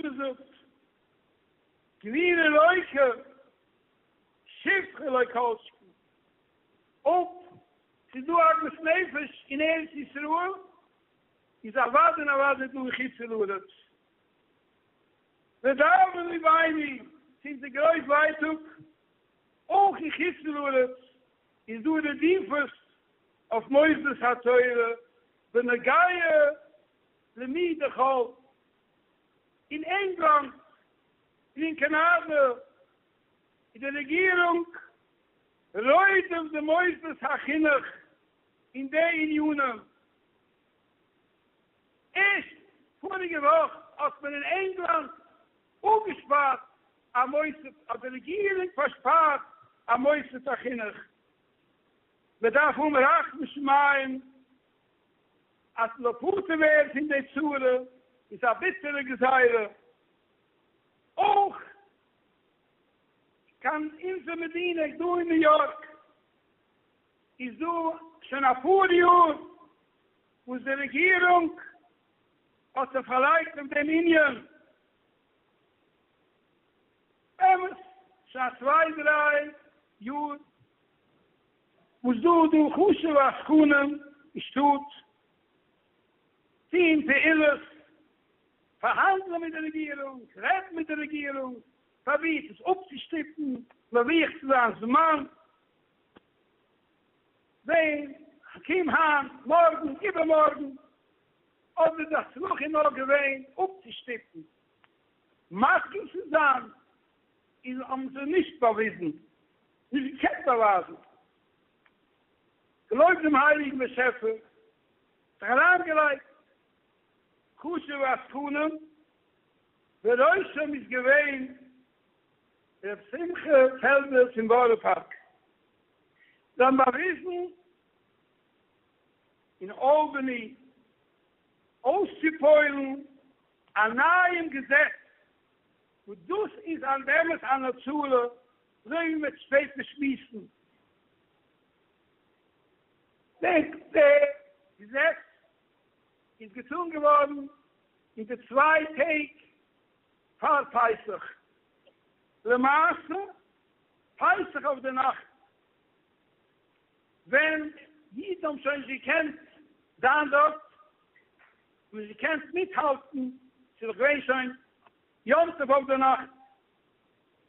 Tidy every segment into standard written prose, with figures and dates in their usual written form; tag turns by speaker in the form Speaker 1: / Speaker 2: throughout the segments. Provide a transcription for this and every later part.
Speaker 1: גמרא זאגט, גבירה לוקה, שפחה לא כל שכן. אויב ס'איז דא עגמת נפש אין ארץ ישראל, איז אוודאי און אוודאי דא אין חוץ לארץ. לדאבון לבינו, ס'איז די גרויס ווייטאג, אויך אין חוץ לארץ איז דא רדיפות אויף מוסדות התורה בנוגע לימודי חול. אין ענגלאנד און אין קאנאדע איז די רעגירונג רודף די מוסדות החינוך אין די ענינים. ערשט פאריגע וואך האט מען אין ענגלאנד אפגעשפארט א מוסד, האט די רעגירונג פארשפארט א מוסד החינוך. מען דארף האבן רחמי שמים אז מ'זאל פטור ווערן פון די צרה, איז א ביטערע גזירה. אויך קיין אונזער מדינה דא אין ניו יארק איז דא שוין אפאר יאר וואס די רעגירונג האט זיך פארלייגט אויף דעם ענין. אמת, שוין א צוויי דריי יאר וואס דא איז דא חשוב'ע עסקנים אין שטאט טוהן פעולות, פארהאנדלען מיט די רעגירונג, רעדן מיט די רעגירונג, פרובירט עס אפצושטופן, מרוויח צו זיין זמן, זעהן, קום היינט, מארגן, איבערמארגן, אדער די הצלחה איז נאר געווען אפצושטופן, מסכים צו זיין איז האבן זיי נישט באוויזן, נישט געקענט באווייזן. געלויבט דעם הייליגן באשעפער, זיך אריינגעלייגט חשוב'ע עסקנים, בראשם איז געווען ר' שמחה פעלדער פון בארא פארק, זיי האבן באוויזן אין אלבאני אויסצופועלן א נייעם געזעץ וואס דאס איז אן באמת אן הצלה, אזוי ווי מ'וועט שפעטער שמועסן. די געזעץ איז געטאן געווארן אין די צוויי טעג פאר פסח, למעשה פסח אויף די נאכט ווען אידן האבן שוין נישט געקענט זיין דארט, האבן נישט געקענט מיטהאלטן, ס'איז דאך געווען שוין יום טוב אויף די נאכט,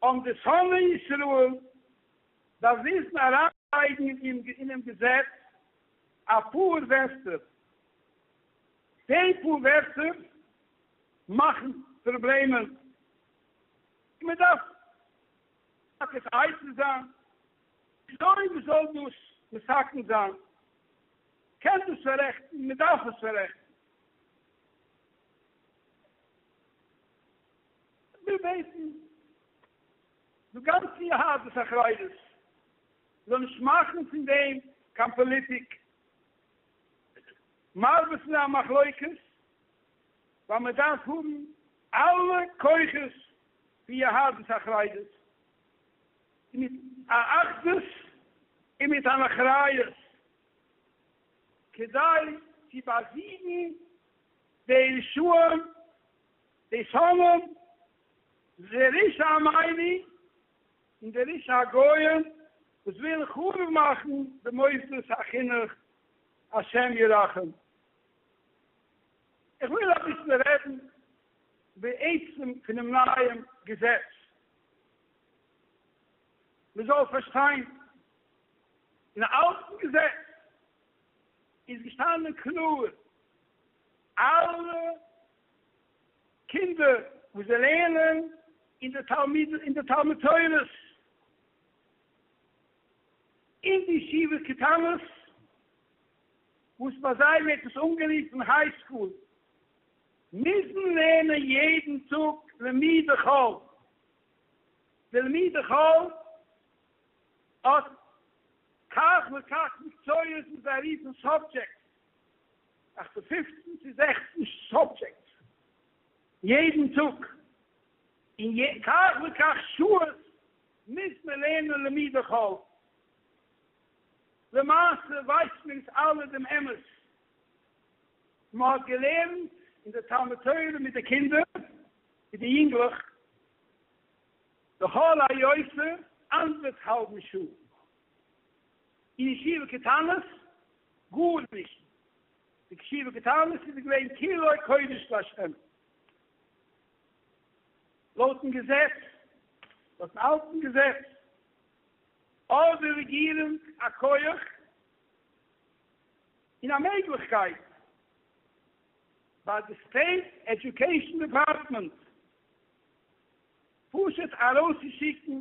Speaker 1: האבן די שונאי ישראל באוויזן אריינלייגן אינעם געזעץ אפאר ווערטער. די פאר ווערטער מאכן פראבלעמען, און מען דארף טאקע עצה זיין וויאזוי מען זאל דאס מתקן זיין. קען דאס פאררעכטן, מען דארף עס פאררעכטן. איך וויל בעטן די גאנצע יהדות החרדית זאל נישט מאכן פון דעם קיין פאליטיק, מרבה צו זיין מחלוקת, ווייל מען דארף האבן אלע כוחות פון יהדות החרדית מיט א אחדות און מיט אן אחריות כדי צו באזיגן די רשעים, די שונאים, די רשעי עמנו און די רשעי הגוים וואס ווילן חרוב מאכן די מוסדות החינוך השם ירחם. איך וויל אביסל רעדן בעצם פונעם נייעם געזעץ, מען זאל פארשטיין, אין אלטן געזעץ איז געשטאנען קלאר אלע קינדער וואס זיי לערנען אין די תלמיד אין די תלמוד תורה'ס אין די ישיבות קטנות וואס ביי זיי ווערט עס אנגערופן high school מוזן לערנען יעדן טאג לימודי חול, די לימודי חול האט כך וכך מקצועות וואס זיי רופן subjects, אכט פופצן צו 16 subjects יעדן טאג, און כך וכך שעות מוז מען לערנען לימודי חול. למעשה ווייסט מיר אונז אלע דעם אמת, מען האט געלערנט אין די תלמוד תורה מיט די קינדער. מיט די יונגלעך לכל היותר אנדערטהאלבן שעה. אין ישיבה קטנות גארנישט, די ישיבה קטנות איז געווען כולו קודש להשם. לויטן געזעץ, לויטן אלטן געזעץ, האט די רעגירונג א כח און א מעגליכקייט ביי די סטעיט עדיוקעישאן דעפארטמענט פשוט ארויסצושיקן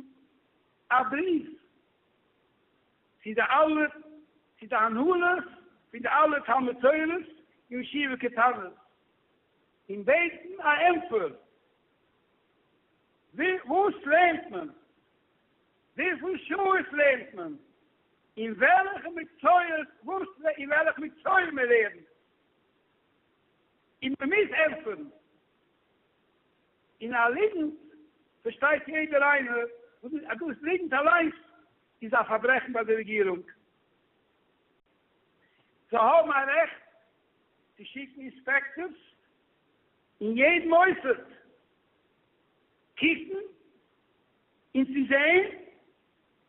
Speaker 1: א בריוו צו די אלע צו די הנהלות פון די אלע תלמוד תורה'ס און ישיבה קטנות און בעטן א ענטפער, וואס לערנט מען? וויפיל שעות לערנט מען? אין וועלכע מקצועות וואס אין וועלכע מקצוע מען לערנט? און מען מוז ענטפערן. און א ליגנט פארשטייט יעדער איינער אז דאס ליגנט אליינס איז א פארברעכן ביי די רעגירונג. זיי האבן א רעכט צו שיקן אינספעקטארס אין יעדן מוסד קוקן און צו זען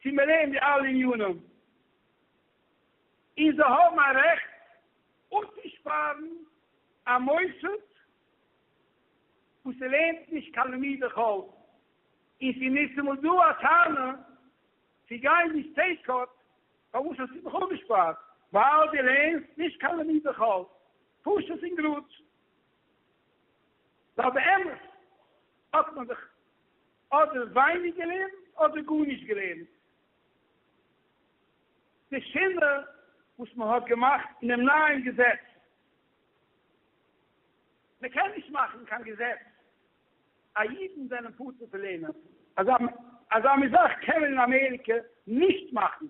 Speaker 1: צו מען לערנט די אלע עניינים, און זיי האבן א רעכט אפצושפארן א מוסד וואס ס'לערנט נישט קיין לימודי חול, און ס'איז ניטאמאל דא א טענה צו גיין אין סטעיט קאורט פארוואס האסטו מיך אפגעשפארט? ווייל דו לערנסט נישט קיין לימודי חול, פשוט און גראד. ווייל באמת האט מען זיך אדער ווייניג געלערנט אדער גארנישט געלערנט. די שינוי וואס מען האט געמאכט אינעם נייעם געזעץ, מען קען נישט מאכן קיין געזעץ אז אידן זענען פטור פון לערנען, אזא מין זאך קען מען אין אמעריקע נישט מאכן.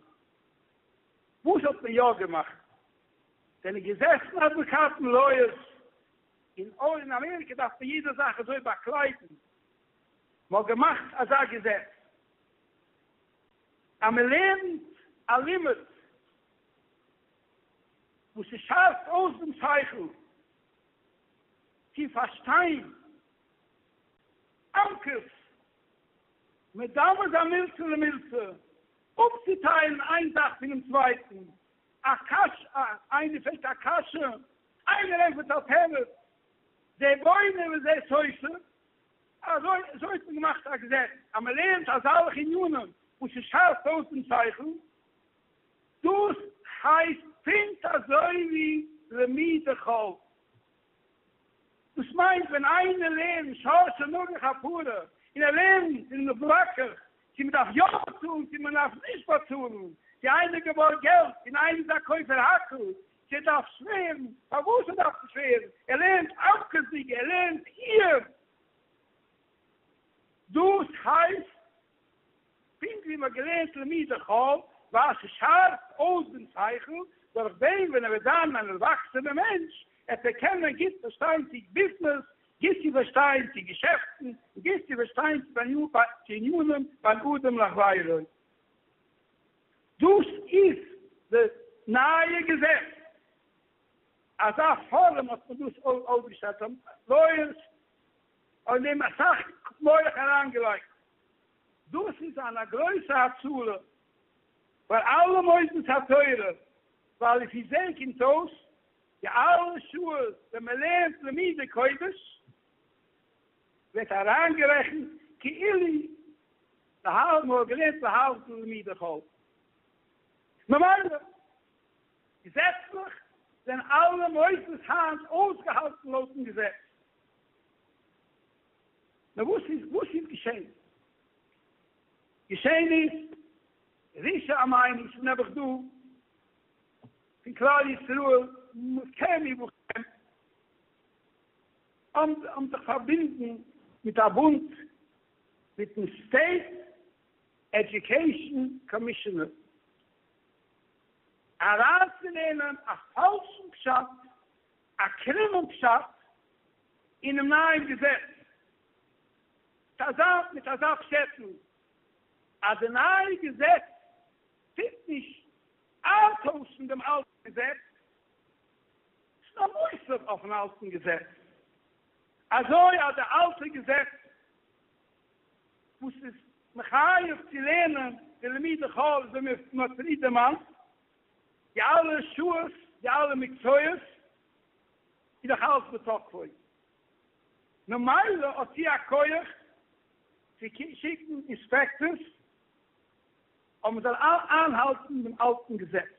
Speaker 1: וואס האט מען יא געמאכט? זענען געזעסן אדוואקאטן לויערס, און אויך אין אמעריקע דארף מען יעדע זאך אזוי באקליידן, מען האט געמאכט אזא געזעץ אז מען לערנט א לימוד וואס ס'שארפט אויס דעם שכל צו פארשטיין עמקות, מדמה זיין מילתא למילתא, אפצוטיילן איין זאך פונעם צווייטן, א קשיא, איינער פרעגט א קשיא, איינער ענטפערט א תירוץ, זה בונה וזה סותר, אזוי אזוי האט מען געמאכט א געזעץ אז מען לערנט אזאלכע ענינים וואס ס'שארפט אויס דעם שכל, דאס הייסט פונקט אזוי ווי לימודי חול. דאס מיינט ווען איינער לערנט שור שנגח את הפרה און ער לערנט און איז מתווכח צו מען דארף יא באצאלן צו מען דארף נישט באצאלן, צו איינער געבארגט געלט און איינער איז א כופר הכל, צו ער דארף שווערן, פארוואס ער דארף צו שווערן, ער לערנט עמקות'דיג, ער לערנט עיון. דאס הייסט פונקט ווי מען האט געלערנט לימודי חול, ווייל ס'שארפט אויס דעם שכל, דורך דעם ווען ער וועט זיין אן ערוואקסענער מענטש, עט ער קענען גוט פארשטיין צו ביזנעס, גוט צו פארשטיין צו געשעפטן, און גוט צו פארשטיין צו ענינים בין אדם לחבירו. דאס איז די נייע געזעץ. אזא פארעם האט מען דאס אויסגעשטעלט, האבן לויערס אין דעם אסאך מח אריינגעלייגט. דאס איז אן א גרויסע הצלה פאר אלע מוסדות התורה, ווייל לפי זה קומט אויס די אלע שעות ווען מען לערנט לימודי קודש ווערט אריינגערעכנט כאילו מען האט געלערנט להבדיל לימודי חול. ממילא געזעצליך זענען אלע מוסדות היינט אויסגעהאלטן לויטן געזעץ. נאר וואס איז וואס איז געשען? געשען איז רשעי עמנו ס'איז נעבעך דא פון כלל ישראל מכם ובכם האבן זיך פארבינדן מיט א בונד מיטן סטעיט עדיוקעישן קאמישאנער אריינצולערנען א פאלשן פשט א קרומען פשט אינעם נייעם געזעץ, מיט אזא מיט אזא פשעטל אז די נייע געזעץ טוט נישט איינטוישן דעם אלטן געזעץ, ס'איז נאר מוסיף אויפן אלטן געזעץ, אזוי אז די אלטע געזעץ. וואס איז מחייב צו לערנען די לימודי חול אזוי ווי מען האט פריער דערמאנט, די אלע שעות, די אלע מקצועות, איז דאך אלץ בתוקפו. ממילא האט זי א כח צו שיקן אינספעקטארס אז מען זאל איינהאלטן דעם אלטן געזעץ.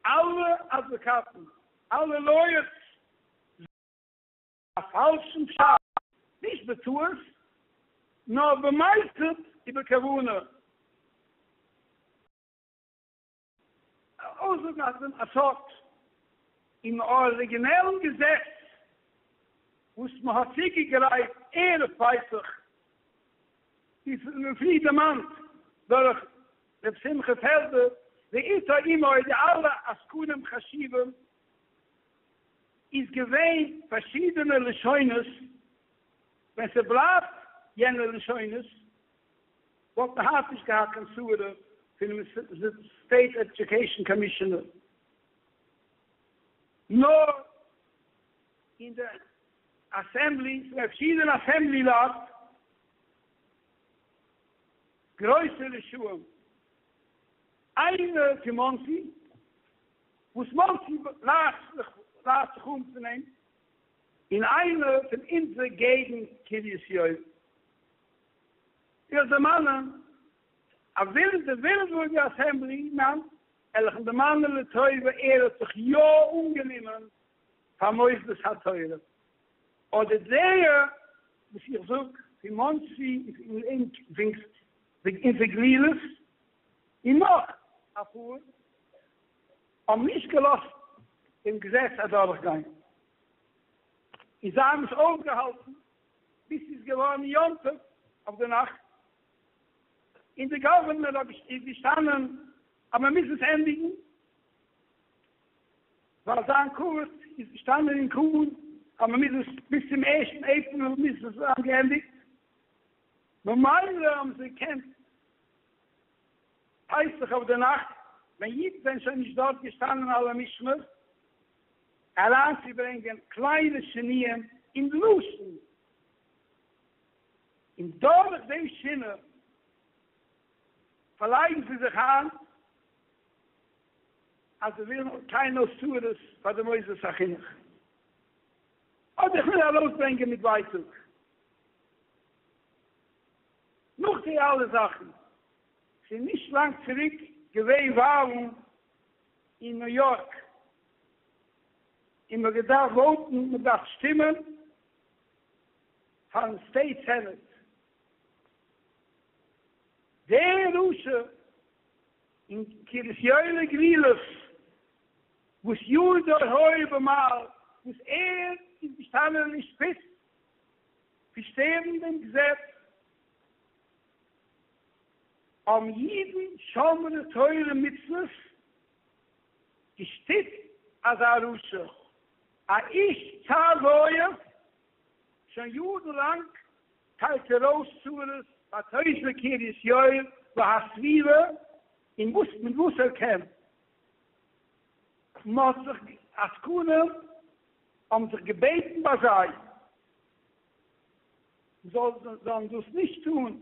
Speaker 1: אלע אדוואקאטן, אלע לויערס זאגן א פאלשן פשט, נישט בטעות, נאר במזיד ובכוונה. אויסזאגן אז א סארט אין אריגינעלן געזעץ וואס מען האט צוגעגרייט ערב פסח, ווי פריער דערמאנט דורך ר' שמחה פעלדער ואיתו עמו די אלע עסקנים חשובים, איז געווען פארשידענע לשונות, ווען ס'בלייבט יענע לשונות וואלט מען היינט נישט געהאט קיין צרה פונעם סטעיט עדיוקעישאן קאמישאנער, נאר אין די אסעמבלי, ס'געווען פארשידענע אסעמבלי לייט, גרויסע רשעים, איינער פון מאנסי, וואס מאנסי ליידט זיך אן פון אים, און איינער פון אונזער געגנט קרית יואל. איך דערמאנען א וויל די וויליאמסבורגער אסעמבלי מאן וועל איך דערמאנען לטובה ער האט זיך יא אנגענומען פאר מוסדות התורה אדער דער וואס איך זאג פון מאנסי און אונזער גלילות און נאך אפאר האבן נישט געלאזט דעם געזעץ אדורכגיין און זיי האבן עס אויפגעהאלטן ביז ס'איז געווארן יום טוב אויף די נאכט, און די גאווערנער איז געשטאנען אז מען מוז עס ענדיגן, ווייל זיין כבוד איז געשטאנען אין קאורט אז מען מוז עס ביז צום ערשטן עיפריל מוז עס זיין געענדיגט, ממילא האבן זיי געקענט פסח אויף די נאכט ווען אידן זענען שוין נישט דארט געשטאנען על המשמר. אריינצוברענגען קליינע שינויים אין לשון, און דורך דעם שינוי פארלייגן זיי זיך איין אז זיי ווילן קיין צרות פאר די מוסדות החינוך. אדער איך וויל ארויסברענגען מיט ווייטאג נאך די אלע זאכן, ס'איז נישט לאנג צוריק געווען וואלן אין ניו יארק, און מ'האט געדארפט וואוטן, מען דארף שטימען פארן סטעיט סענעט. דער רשע אין קרית יואל גלילות וואס ידו היה במעל, וואס ער איז געשטאנען אין שפיץ פון שטערן דעם געזעץ, האבן אידן שומרי תורה ומצוות געשטיצט אזא רשע, א איש צר ואויב, שוין יארן לאנג טיילט ער אויס צרות פאר תושבי קרית יואל והסביבה און וואס מיט וואס ער קען. מ'האט זיך עסקנים האבן זיך געבעטן ביי זיי זאלן דאס נישט טאן,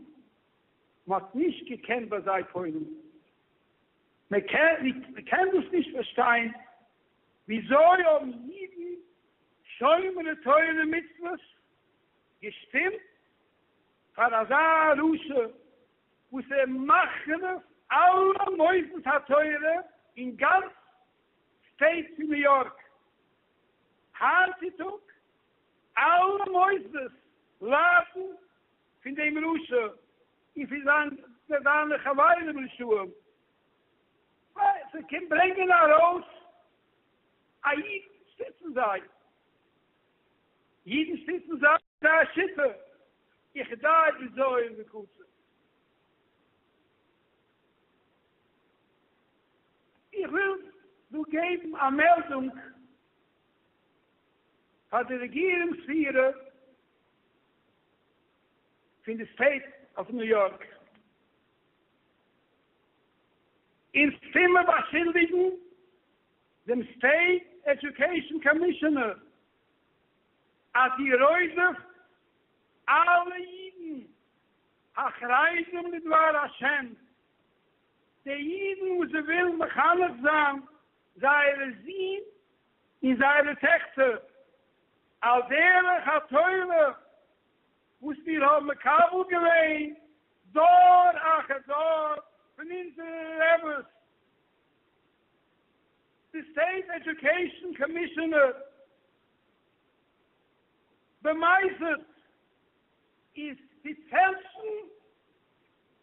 Speaker 1: מ'האט נישט געקענט ביי זיי פועל'ן. מען קען דאס נישט פארשטיין, וויאזוי האבן אידן שומרי תורה ומצוות געשטימט פאר אזא רשע וואס ער מחריב אלע מוסדות התורה אין גאנץ סטעיט פון ניו יארק היינט צו טאג, אלע מוסדות ליידן פון דעם רשע און פון זיינע חברים רשעים, ס'קומט ברענגען ארויס א איד שטיצן זיי, אידן שטיצן זיי זייער שיטה, וכדי בזיון וקצף. איך וויל דא געבן א מעלדונג פאר די רעגירונגס פירער פון די סטעיט אוו ניו יארק, אונז טוהן מיר באשולדיגן דעם סטעיט עדיוקעישאן קאמישאנער אז זי רודפ'ט אלע אידן. החרדים לדבר השם, די אידן וואס זיי ווילן מחנך זיין זייערע זין און זייערע טעכטער על דרך התורה וואס מיר האבן מקבל געווען דור אחר דור פון אונזערע רעבעס, די סטעיט עדיוקעישאן קאמישאנער במזיד איז צו פעלשן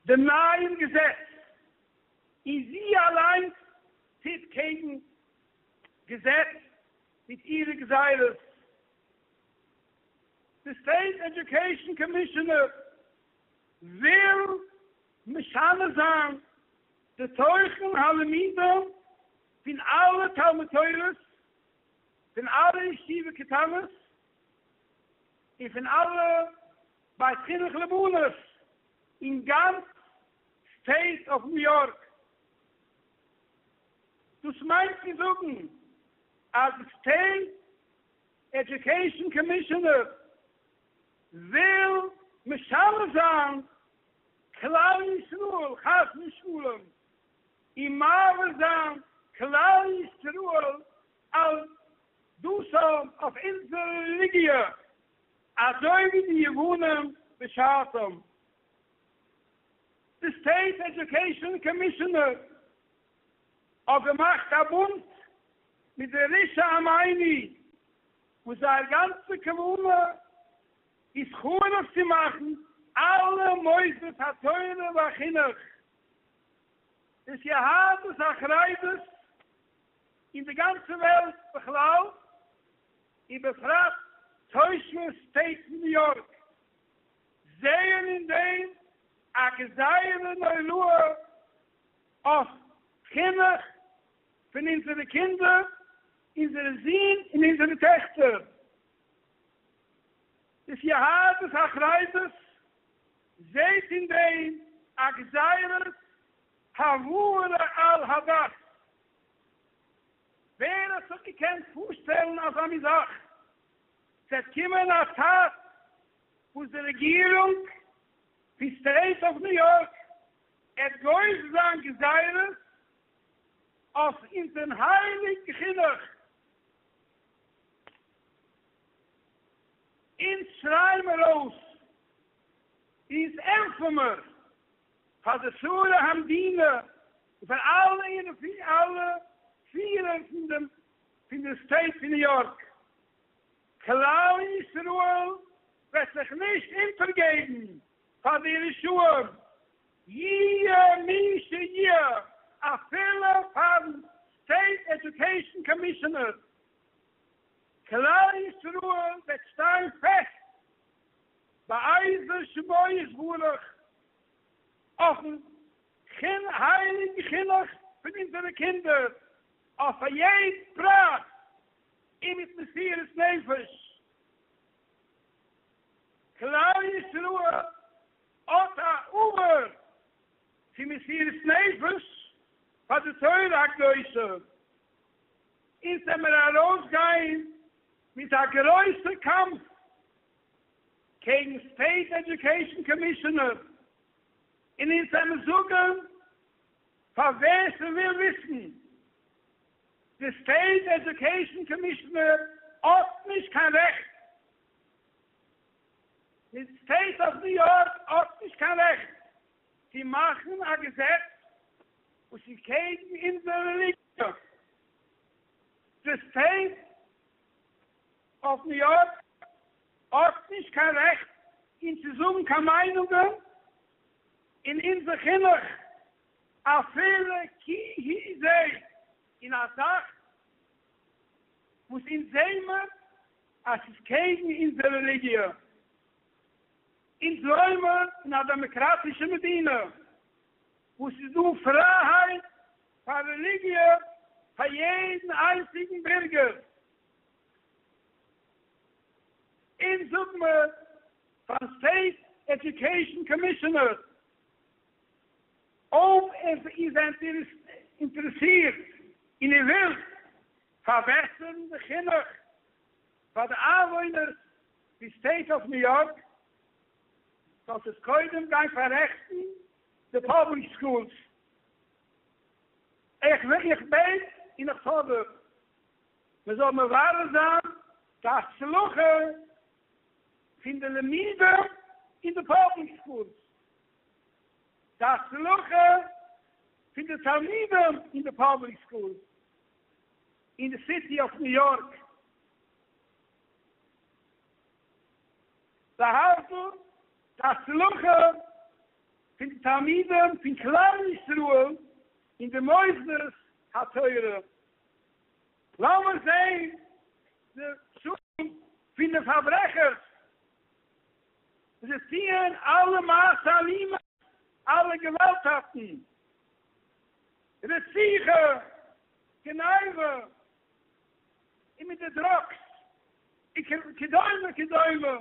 Speaker 1: דעם נייעם געזעץ, און זי אליינס טוט קעגן געזעץ מיט אירע גזירות. די סטעיט עדיוקעישאן קאמישאנער וויל משנה זיין די תוכן הלימודים פון אלע תלמוד תורה'ס, פון אלע ישיבה קטנות, און פון אלע בית חינוך לבנות אין גאנץ סטעיט אוו ניו יארק. דאס מיינט צו זאגן אז די סטעיט עדיוקעישאן קאמישאנער וויל משנה זיין כלל ישראל חס ושלום און מעביר זיין כלל ישראל על דתם אויף אונזער רעליגיע אזוי ווי די יוונים בשעתם. די סטעיט עדיוקעישאן קאמישאנער האט געמאכט א בונד מיט די רשעי עמנו וואס זייער גאנצע כוונה איז חרוב צו מאכן אלע מוסדות התורה והחינוך, דאס יהדות החרדית אין די גאנצע וועלט בכלל, ובפרט תושבי סטעיט ניו יארק, זעען אין דעם א גזירה נוראה אויף חינוך פון אונזערע קינדער, אונזערע זין און אונזערע טעכטער. דאס יהדות החרדית זעט אין דעם א גזירת העברה על הדת. ווער האט זיך געקענט פארשטעלן אזא מין זאך? ס'וועט קומען א צייט וואס די רעגירונג פון סטעיט אוו ניו יארק עט גוזר זיין גזירות אויף אונזערן הייליגן חינוך. אונז שרייען מיר אויס, אונז ענטפער מיר פאר די שרי המדינה און פאר אלע אירע אלע פירער פון דעם פון די סטעיט פון ניו יארק, כלל ישראל וועט זיך נישט אונטערגעבן פאר די רשעים, יהיה מי שיהיה, אפילו פארן סטעיט עדיוקעישאן קאמישאנער. כלל ישראל וועט שטיין פעסט בעזר שמו יתברך אויפן הייליגן חינוך פון אונזערע קינדער אויף א יעדן פרט און מיט מסירות נפש. כלל ישראל האט א עבר פון מסירות נפש פאר די תורה הקדושה. אונז וועמיר ארויסגיין מיט א גרויסע קאמף קעגן סטעיט עדיוקעישאן קאמישאנער, און אונז וועמיר זאגן פאר ווער ס'וויל וויסן, די סטעיט עדיוקעישאן קאמישאנער האט נישט קיין רעכט, די סטעיט אוו ניו יארק האט נישט קיין רעכט צו מאכן א געזעץ וואס איז קעגן אונזער רעליגיע. די סטעיט אוו ניו יארק האט נישט קיין רעכט אונז צו זאגן קיין מיינונגען אין אונזער חינוך אפילו כי הוא זה אין א זאך וואס אונז זעמער אז ס'איז קעגן אונזער רעליגיע. אונז וואוינמער אין א דעמאקראטישע מדינה וואס איז דא פרייהייט פאר רעליגיע פאר יעדן איינציגן בירגער. אונז זאג מיר פארן סטעיט עדיוקעישאן קאמישאנער אויב איר זענט אינטערעסירט און איר ווילט פארבעסערן די חינוך פאר די איינוואוינערס פון סטעיט אוו ניו יארק. זאלט עס קודם גיין פאררעכטן די פאבליק סקולס. איך איך בעט און איך פאדער מען זאל מברר זיין די הצלחה פון די לימודים אין די פאבליק סקולס, די הצלחה פון די תלמידים אין די פאבליק סקולס אין די סיטי אוו ניו יארק. להבדיל די הצלחה פון די תלמידים פון כלל ישראל אין די מוסדות התורה. לאמיר זען די צאל פון די פארברעכערס וואס זיי טוען אלע מעשי אלימות, אלע געוואלדטאטן, רציחה, גניבה, און מיט די דראגס, וכדומה וכדומה.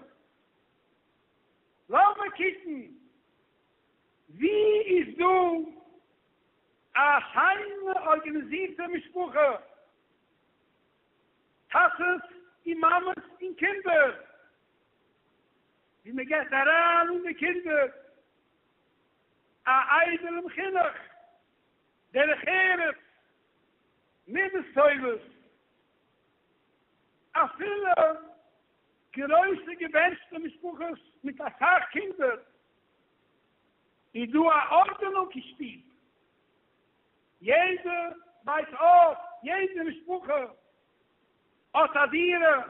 Speaker 1: לאמיר קוקן ווי איז דא א שיינע ארגאניזירטע משפחה, טאטעס און מאמעס און קינדער, ווי מען געבט אריין אין די קינדער א איידעלעם חינוך, דרך ארץ, מידות טובות, אפילו גרויסע געבענטשטע משפחות מיט אסאך קינדער, איז דא א ארדענונג אין שטוב, יעדע בית אב, יעדע משפחה האט א דירה,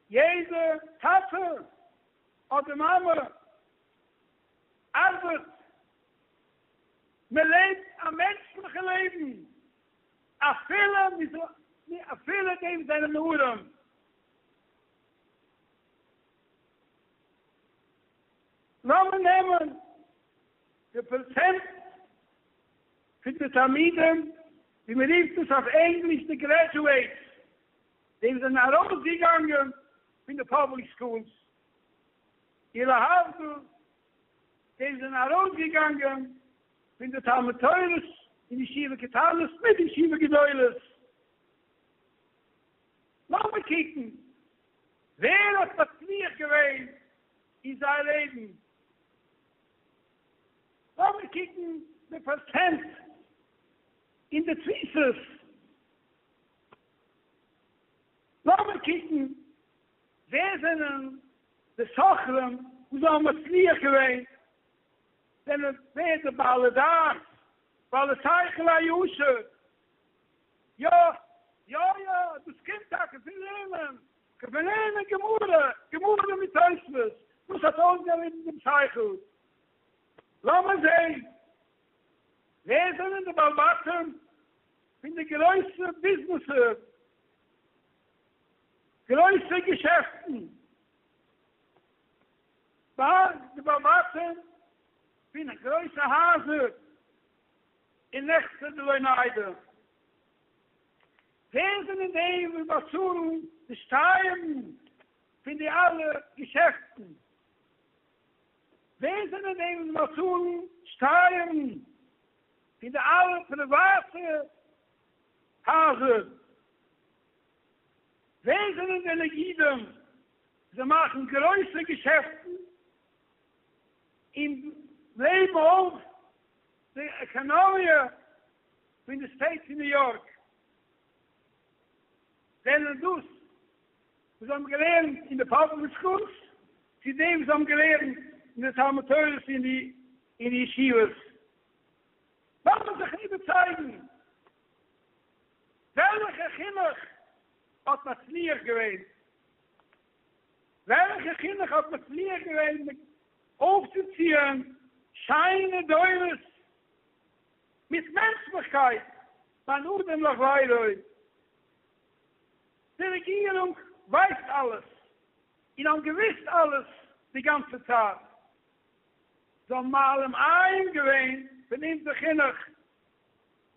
Speaker 1: יעדע טאטע אדער מאמע ארבעט, מען לעבט א מענטשליכע לעבן, אפילו אפילו די וואס זענען ארעם. לאמיר נעמען די פראצענט פון די תלמידים, ווי מען רופט עס אויף ענגליש די גרעדזשועיטס, די וואס זענען ארויסגעגאנגען פון די פובליק סקולס, און להבדיל די וואס זענען ארויסגעגאנגען פון די תלמוד תורה'ס און ישיבה קטנות מיט ישיבה גדולות. לאמיר קוקן ווער האט מצליח געווען אין זייער לעבן. לאמיר קוקן די פראצענט אין די תפיסות. לאמיר קוקן ווער זענען די סוחרים וואס האבן מצליח געווען, זענען ווער די בעלי דעת, בעלי שכל הישר. יא, יא יא, דאס קומט טאקע פון לערנען, פון לערנען גמרא, גמרא מיט תוספות, דאס האט אויסגעהויבן דעם שכל. לאמיר זען, ווער זענען די בעלי בתים פון די גרויסע ביזנעסער, גרויסע געשעפטן, די בעלי בתים פון גרויסע הייזער און נכסי דלא ניידי. ווער זענען די וואס באצאלן די שטייערן פון די אלע געשעפטן? ווער זענען די וואס באצאלן שטייערן פון די אלע פריוואטע הייזער? ווער זענען די נגידים? זיי מאכן גרויסע געשעפטן און לעבן אויף די עקאנאמיע פון די סטעיט פון ניו יארק. זענען דאס וואס האבן געלערנט אין די פאבליק סקולס, צו די וואס האבן געלערנט אין די תלמוד תורה'ס און די אין די ישיבות? לאמיר זיך איבערצייגן וועלכע חינוך האט מצליח געווען, וועלכע חינוך האט מצליח געווען אויפצוציען שיינע דורות מיט מענטשליכקייט בין אדם לחבירו. די רעגירונג ווייסט אלעס און האבן געוויסט אלעס די גאנצע צייט. זיי האבן מעלים עין געווען פון אונזער חינוך.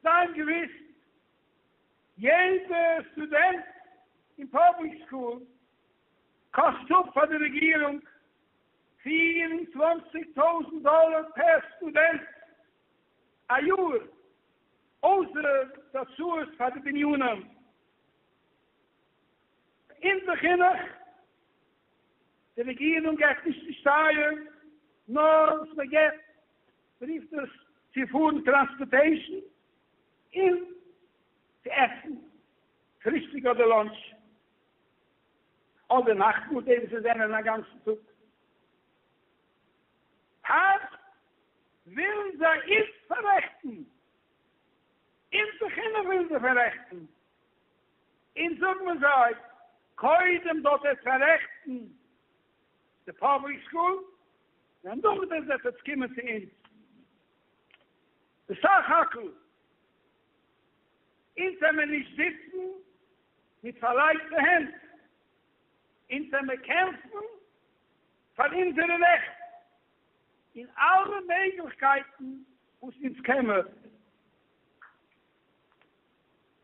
Speaker 1: זיי האבן געוויסט יעדע סטודענט אין פובליק סקול קאסט אפ פאר די רעגירונג 24 טויזנט דאלער פער סטודענט א יאר, אויסער די הוצאות פאר די בנינים. אונזער חינוך. די רעגירונג געבט נישט צושטייער, נאר וואס מען געבט, מען רופט עס צו פארן transportation און צו עסן פרישטאג אדער lunch אדער נאכטמאל די וואס זענען א גאנצן טאג. היינט ווילן זיי אונז פאררעכטן, אונזער חינוך ווילן זיי פאררעכטן, אונז זאג מיר זיי, קודם זאלט עטס פאררעכטן די public school, און נאכדעם וועט עטס קומען צו אונז. בסך הכל, אונז וועמיר נישט זיצן מיט פארלייגטע הענט, אונז וועמיר קעמפן פאר אונזערע רעכט אין אלע מעגליכקייטן וואס אונז קעמער.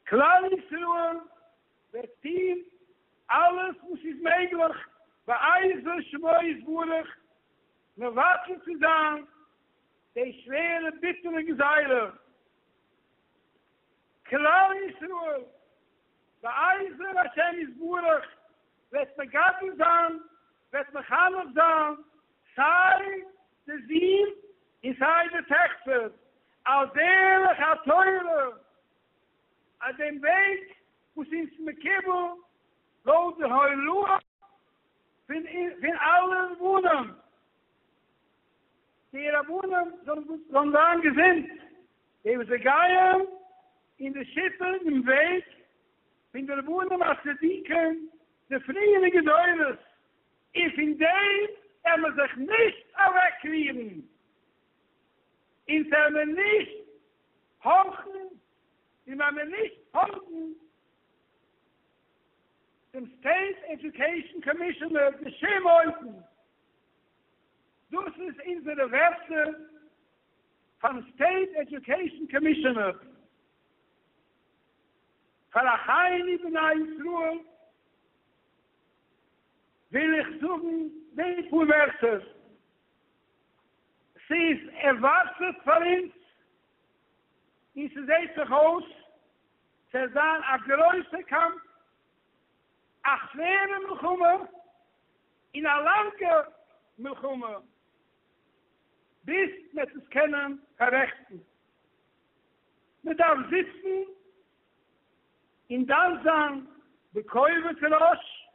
Speaker 1: כלל ישראל וועט טוהן אלעס וואס איז מעגליך בעזר שמו יתברך מבטל צו זיין די שווערע ביטערע גזירה. כלל ישראל בעזר השם יתברך וועט מגדל זיין, וועט מחנך זיין סיי די זין און סיי די טעכטער על דרך התורה, אויף דעם וועג וואס אונז מקובל לויט די הוראה פון אלע רבנים, די רבנים זאלן זיין געזונט, די וואס זיי גייען אין די שיטה און וועג פון די רבנים הצדיקים די פריעריגע דורות, און פון דעם קען מען זיך נישט אוועקרירן, אונז וועלן מיר נישט הארכן און וועלן מיר נישט פאלגן דעם state education commissioner בשום אופן, דאס איז אונזערע ווערטער פארן state education commissioner. פאר אחינו בני ישראל וויל איך זאגן די פאר ווערטער, ס'איז ערווארטעט פאר אונז, און ס'זעט זיך אויס ס'וועט זיין א גרויסע קאמף, א שווערע מלחמה, און א לאנגע מלחמה, ביז מ'וועט עס קענען פאררעכטן. מען דארף זיצן און דן זיין בכובד ראש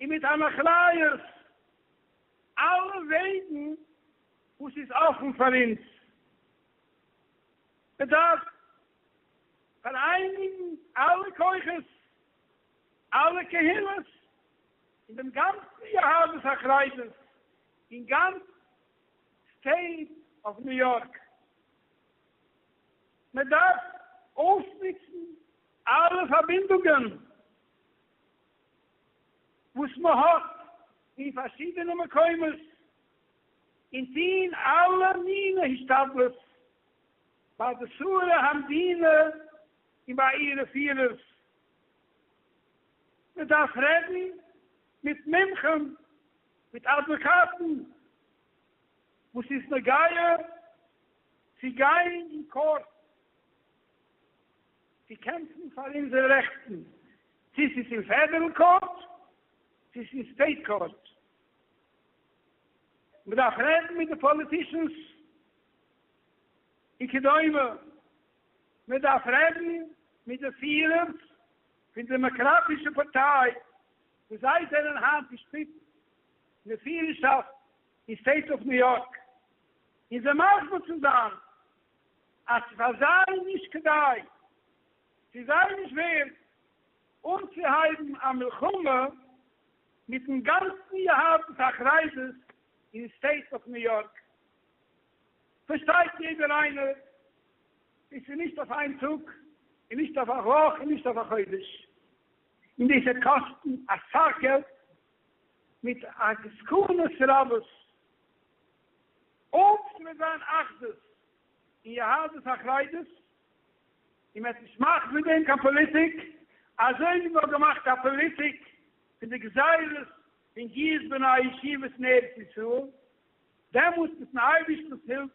Speaker 1: און מיט אן אחריות אלע וועגן וואס איז אפן פאר אונז. מען דארף פאראייניגן אלע כוחות, אלע קהילות, און דעם גאנצן יהדות החרדית אין גאנץ state of New York. מען דארף אויסנוצן אלע פארבינדונגען וואס מען האט אין פארשידענע מקומות, און טון אלע מיני השתדלות ביי די שרי המדינה און ביי אירע פירערס. מען דארף רעדן מיט מומחים, מיט אדוואקאטן וואס איז נוגע צו גיין אין court צו קעמפן פאר אונזערע רעכטן, צו ס'איז אין federal court צו ס'איז אין state court. מ'דארף רעדן מיט די politicians וכדומה, מ'דארף רעדן מיט די פירערס פון דעמאקראטישע פארטיי וואס זיי זענען היינט די שפיץ אין די פירערשאפט אין state of New York, און זיי מסביר צו זיין אז ס'איז פאר זיי נישט כדאי, ס'איז זיי נישט ווערד אנצוהייבן א מלחמה מיטן גאנצן יהדות החרדית אין state of New York. פארשטייט יעדער איינער, עס איז נישט אויף איין טאג, און נישט אויף א וואך, און נישט אויף א חודש, און דאס וועט קאסטן אסאך געלט מיט א סכנות רבות. אויב ס'וועט זיין אחדות אין יהדות החרדית, און מ'וועט נישט מאכן פון דעם קיין פאליטיק, אזוי ווי מ'האט געמאכט א פאליטיק פון די גזירות פון גיוס בני הישיבות אין ארץ ישראל, דעמאלטס מיט'ן אייבערשטנ'ס הילף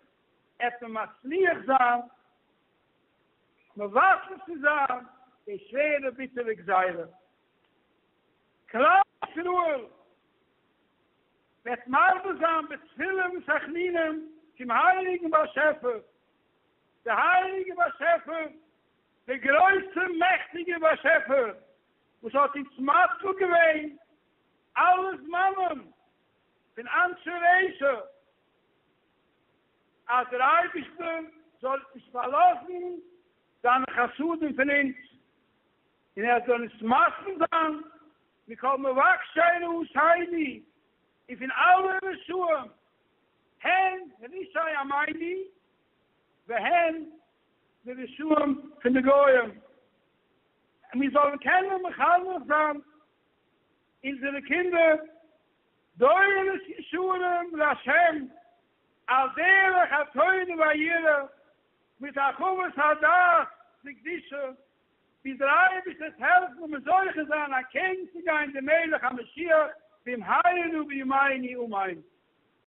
Speaker 1: עט מען מצליח זיין מבטל צו זיין די שווערע ביטערע גזירה. כלל ישראל! וועט מרבה זיין בתפילה ותחנונים צום הייליגן באשעפער, דער הייליגער באשעפער, דער גרויסער מעכטיגער באשעפער וואס האט אונז מציל געווען אלע זמנים פון אנשי רשע, אז דער אייבערשטער זאל נישט פארלאזן זיינע חסדים פון אונז, און ער זאל אונז מציל זיין מכל מבקשי רעתינו, און פון אלע רשעים, הן רשעי עמינו והן די רשעים פון די גוים, און מיר זאלן קענען מחנך זיין אונזערע קינדער דורות ישרים לה' על דרך התורה והיראה, מיט הרחבת הדעת דקדושה, ביז דער אייבערשטער וועט העלפן און מיר זוכה זיין אקעגן צו גיין דעם מלך המשיח במהרה בימינו אמן.